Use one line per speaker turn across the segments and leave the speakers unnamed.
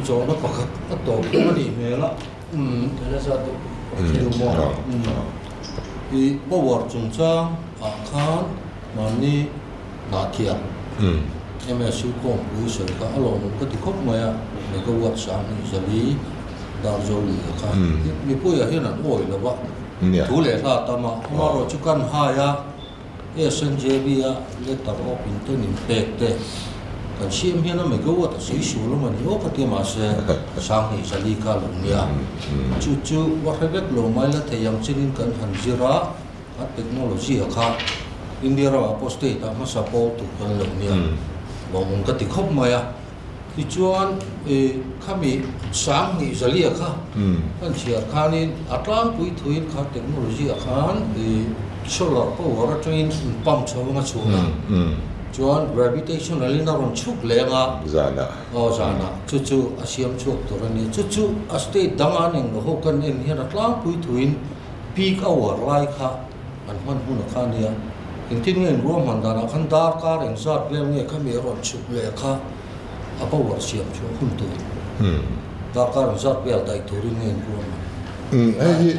Zawhna pakhat a tawp dawn a nih hmel a, I power chungchang ah khan mahni hnah thiam MSU kawngpui sawi kha a lawmawm ka ti khawp mai a, megawatt 20,000 dar zo lui a kha mipuiah hian an awi lo va, thu leh hla a tam a, amaherawhchu kan hai a. SNJB a letter of intent in pek te kan siam hian a megawatt a sawi sual awm a ni aw ka ti a mahse 20,000 kha a lo nia. Chu chu va hre vek lo mai la thei ang chinin kan han zir a, a technology a kha India ramah pawh state ah hmasa pawl tur kan lo nia lawmawm ka ti khawp mai a. Tichuan khami 20,000 a kha kan chhiar khanin a tlangpui thuin kha technology ah khan solar power atangin in pump chho anga chhun a, chuan gravitational in a rawn chhuk leng a, aw zanah chu chu a siam chhuak tur a ni. Chu chu a state danga an englo ho kan en hian a tlangpui thuin peak hour lai kha an hman hun a kha a nia. Engtin nge in ruahman danah khan darkar engzat vel nge khami a rawn chhuk leh kha a power siam chhuah hun tur darkar engzat vel daih turin nge in ruahman
Hei hi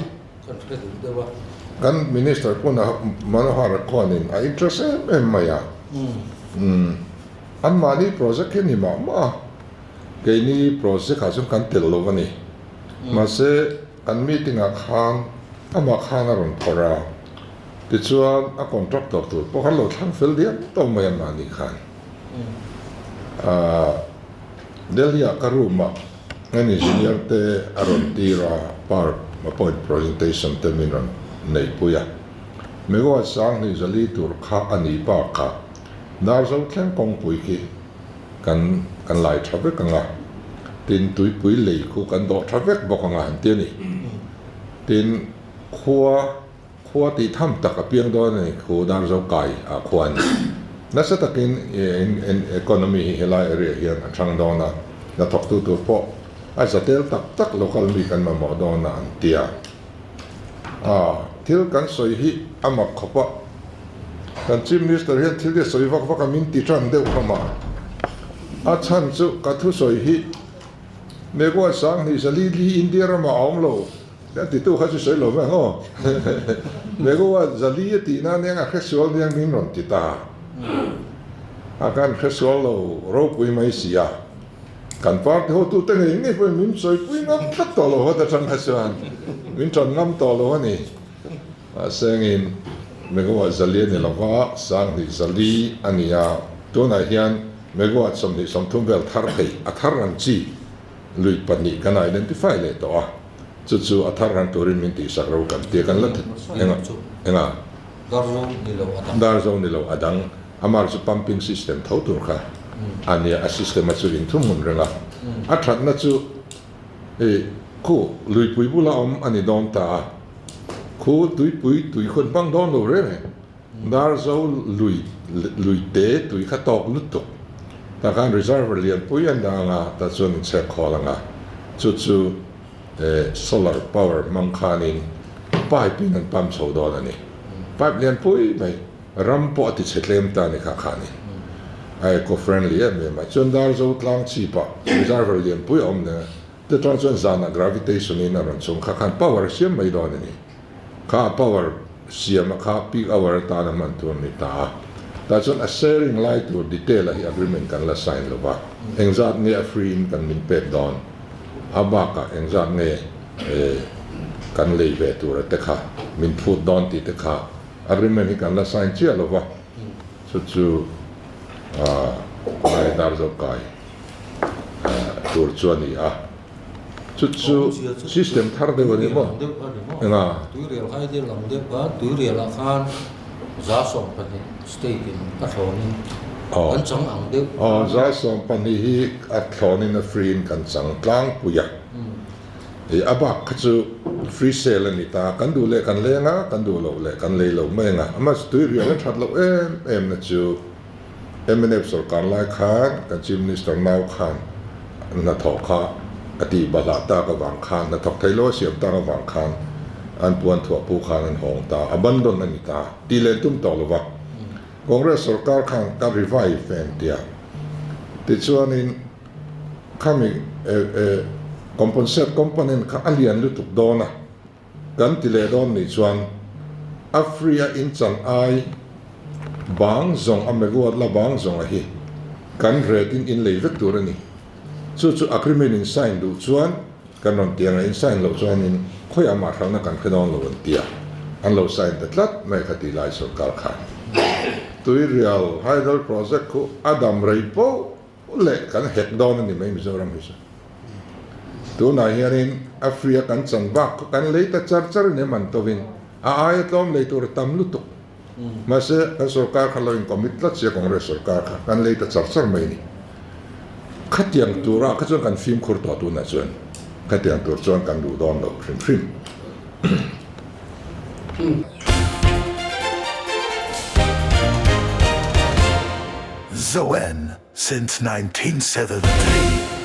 kan hre duh deuh a.
Kan Minister pawh Manohar khuanin a interest em em mai a. Anmahni project hi a ni mah mah a, keini project ah chuan kan tel lo a ni. Mahse kan meeting ah khan amah khan a rawn phawrh a. Tichuan a contractor tur pawh khan lo thlang fel diam tawh mai a mahni khan. Ahh Delhi ah ka room ah an engineer te a rawn tir a, power point presentation te min rawn neih pui a. Megawatt 20,000 tur kha a nih bakah Darzo thleng kawngpui khi kan kan lai tha vek ang a, tin tuipui lei khu kan dawh tha vek bawk ang a han ti a ni. Tin khua Khua tih tham tak a piang dawn a ni, khu Darzo kai ah khuan nasa takin economy hi helai area hian a thang dawn a, hnathawktu tur pawh a za tel tak tak local mi kan mamawh dawn a an ti a. Aa, thil kan sawi hi a mak khawp a, kan Chief Minister hian thil hi a sawi vak vak a min ti tan deuh hlawm a, a chhan chu ka thusawi hi Megawatt 20,000 li India ramah a awm lo. Kan titu kha chu sawi lo mai ang aw. Megawatt 400 a tih nan eng a hresual nia min rawn ti ta. A kan hresual lo ropui mai si a. Kan party hotute ngei ngei pawhin min sawipui ngam tlat tawh lo hawt atang kha chuan min tan ngam tawh lo a ni. Mahse engin megawatt 400 a ni lo va, 20,000 a ni a. Tunah hian megawatt 20-30 vel thar thei a thar ang chi. Lui pahnih kan identify leh tawh a, chu chu a thar rang turin min tihsak ro kan tia kan la enga enga Darzo ni lo a dang amar chu pumping system tho tur kha a nia a system a chu in thum hmun reng a a thatna chu hei khu luipui bula awm a ni dawn ta a khu tuipui tui khawn hmang dawn lo reng e. Darzo lui lui te tui kha tawk lutuk tah khan reservoir lian pui an dah ang a, tah chuan in chhek khawl ang a, chu chu solar power hmang khanin pipe in an pump chho dawn a ni. Pipe lian pui mai ram pawh a ti chhe tlem ta a ni kha khanin a eco friendly em em a, chuan Darzo tlang chhipah reservoir lian pui a awm nen a, te tang chuan zanah gravitation in a rawn chhung kha khan power a siam mai dawn a ni. Kha power siam a kha peak hour atan a hman tur a ni ta a. Tah chuan a sharing lai tur detail a hi agreement kan la sign lo va. Engzat nge a free in kan min pek dawn? A bakah engzat nge kan lei ve tur a te kha min phut dawn tih te kha agreement hi kan la sign chiah lo va. Chu chu lai dar zo kai tur chu a ni a. Chu chu system thar deuh a ni maw? Enga?
Tuirial hai deuh ang deuh kha, tuirialah khan 25% state in a thlawnin kan chang ang deuh.
Aw, 25% hi a thlawnin a free in kan chang tlangpui a. Ih, a bak kha chu free sale a ni ta, kan duh leh kan leng a, kan duh loh leh kan lei lo mai ang a. Amah chu tuirial a that loh em em na chu. Mnf sorkar lai khan kan Chief Minister nau khan hnathawh kha a tih bahlah tak avang khan hnathawk thei lo a siam tak avang khan an puan thuah pu khan an hawng ta, abandon a ni ta tih leh tum tawh lova Congress sorkar khan ka revive em tia tichuanin. Khami compensate component kha a lian lutuk dawn a, kan ti leh dawn nih chuan a free a inchan ai bang zawng a megawatt la bang zawng a hi kan rate in in lei vek tur a ni. Chu chu agreement in sign duh chuan kan rawn ti ang a, in sign loh chuan in khawiah mah hralhna kan hre dawn lo an ti a, an lo sign ta tlat mai kha ti lai sorkar khan. Tuirial Hydel Project khu a dam rei poh leh kan hek dawn a ni mai Mizoram hi chu. Tunah hianin a free a kan chan bak kha kan lei ta char char in em an tovin a aia tlawm lei tur a tam lutuk. Mahse kan sorkar kha lo in commit tlat sia Congress sorkar kha kan lei ta char char mai a ni. Khatiang turah kha chuan kan fimkhur tawh tunah chuan khatiang tur chuan kan duh dawn lo hrim hrim.
Zoen since 1973.